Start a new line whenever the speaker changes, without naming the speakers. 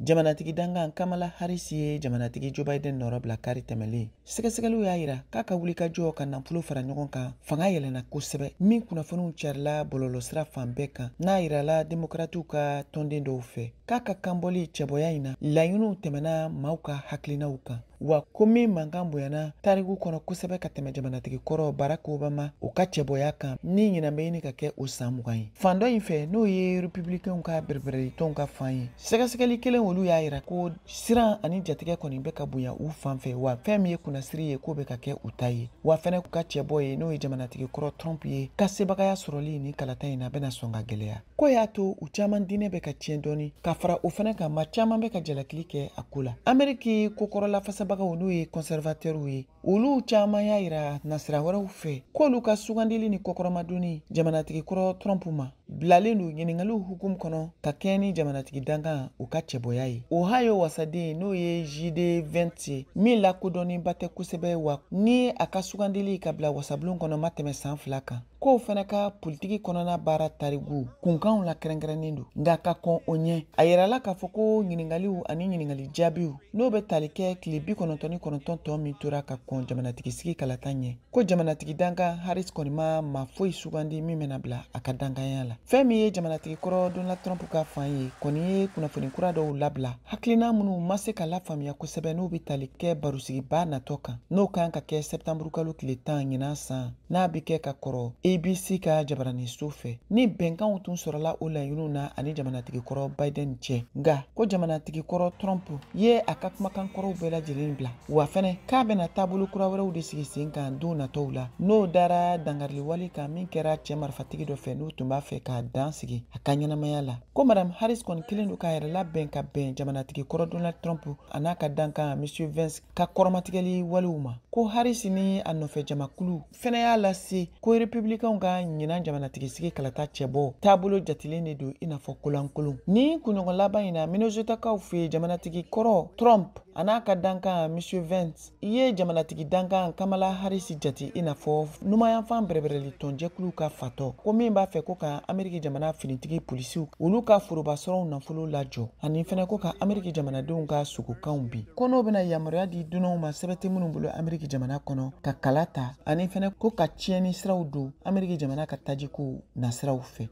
Jamanatigi dankan Kamala Harris ye jamanatigi Joe Biden nɔrɔ bila kari tɛmɛlen. Sɛgɛsɛgɛliw y'a yira k'a ka wulikajɔ ka nafolo fara ɲɔgɔn kan fanga yɛlɛnna kosɛbɛ, min kunnafoniw carila bɔlɔlɔsira fan bɛɛ kan, n'a yirala demokratiw ka tɔnden dɔw fɛ k'a ka kanbɔli cɛbɔya in na laɲiniw tɛmɛna maaw ka hakilinaw kan, wa ko min mankan bonyana tariku kɔnɔ kosɛbɛ ka tɛmɛ jamanatigi kɔrɔ Barack Obama o ka cɛbɔya kan, ni ɲinan bɛ ɲini ka kɛ o san 20 ye. Fan dɔ in fɛ, n'o ye republicainw ka bɛrɛbɛrɛlitɔnw ka fan ye, sɛgɛsɛgɛli kelen olu y'a yira ko siran ani jatigɛ kɔni bɛ ka bonya u fan fɛ, wa fɛn min ye kunnasiri ye k'o bɛ ka kɛ u ta ye, wa fɛnɛ ka cɛbɔ ye, n'o ye jamanatigi kɔrɔ Trump ye, ka sebagaya sɔrɔli ni kalata in na bɛna sɔn ka gɛlɛya. Ko y'a to u caman diinɛ bɛ ka tiɲɛ dɔɔni, ka fara o fɛnɛ kan maa caman bɛ ka jalakili kɛ a ko la. Ameriki kokɔrɔla fasabagaw, n'o ye conservateurs ye, olu caman y'a yira nasira wɛrɛw fɛ k'olu ka sugandili ni kɔkɔrɔmadonni jamanatigi kɔrɔ Trump ma bilalen don ɲiningaliw hukumu kɔnɔ ka kɛɲɛ ni jamanatigi dankan o ka cɛbɔya ye. Ohio wasaden, n'o ye JD Vance ye, min lakodɔnnenba tɛ kosɛbɛ, wa ni a ka sugandili ka bila wasabulon kɔnɔ ma tɛmɛ san 2 kan, k'o fɛnɛ ka politiki kɔnɔna baara tarigu kunkanw la kɛrɛnkɛrɛnnen don. Nka ka kɔn o ɲɛ, a yirala k'a fɔ ko ɲiningaliw ani ɲiningali jaabiw n'o bɛ tali kɛ tile 99 tɔ min tora ka kɔn jamanatigi sigi kalata ɲɛ, ko jamanatigi dankan Harris kɔni ma maa foyi sugandi min bɛna bila a ka dankanya la. Fɛn min ye jamanatigi kɔrɔ Donald Trump ka fan ye kɔni ye kunnafoni kura dɔw labila, hakilina minnu ma se ka lafaamuya kosɛbɛ, n'o bɛ tali kɛ barosigiba natɔ kan, n'o kan ka kɛ sɛptanburu kalo tile 10 ɲinan san, n'a bɛ kɛ ka kɔrɔ ABC ka jabaraniso fɛ, ni bɛnkanw tun sɔrɔla o laɲiniw na ani jamanatigi kɔrɔ Biden cɛ. Nka ko jamanatigi kɔrɔ Trump ye a ka kumakan kɔrɔw bɛɛ lajɛlen bila, wa fɛnɛ k'a bɛna taabolo kura wɛrɛw de sigi sen kan don natɔw la, n'o dara dangariliwale kan min kɛra cɛ marifatigi dɔ fɛ, n'o tun b'a fɛ k'a dan sigi a ka ɲɛnamaya la. Ko Madame Harris kɔni kelen don k'a yɛrɛ labɛn ka bɛn jamanatigi kɔrɔ Donald Trump a n'a ka dankan Monsieur Vance ka kɔrɔmatigɛli walew ma. Ko Harris ni a nɔfɛ jamakulu fɛnɛ y'a lase ko republicainw ka ɲinan jamanatigi sigi kalata cɛbɔ taabolo jatilen de don i n'a fɔ kolankolon. Ni kunɲɔgɔn laban in na, Minnesotakaw fɛ, jamanatigi kɔrɔ Trump a n'a ka dankan Monsieur Vance i ye jamanatigi dankan Kamala Harris jate i n'a fɔ numayanfan bɛrɛbɛrɛli tɔnjɛkulu ka fatɔ, ko min b'a fɛ ko ka Ameriki jamana finitigi polisiw olu ka forobasɔrɔw nafolo lajɔ, ani fɛnɛ ko ka Ameriki jamanadenw ka sogokanw bin, ko n'o bɛna yamaruya di dunanw ma sɛbɛn tɛ minnu bolo Ameriki jamana kɔnɔ ka kala ta, ani fɛnɛ ko ka tiɲɛni siraw don Ameriki jamana ka tajiko nasiraw fɛ.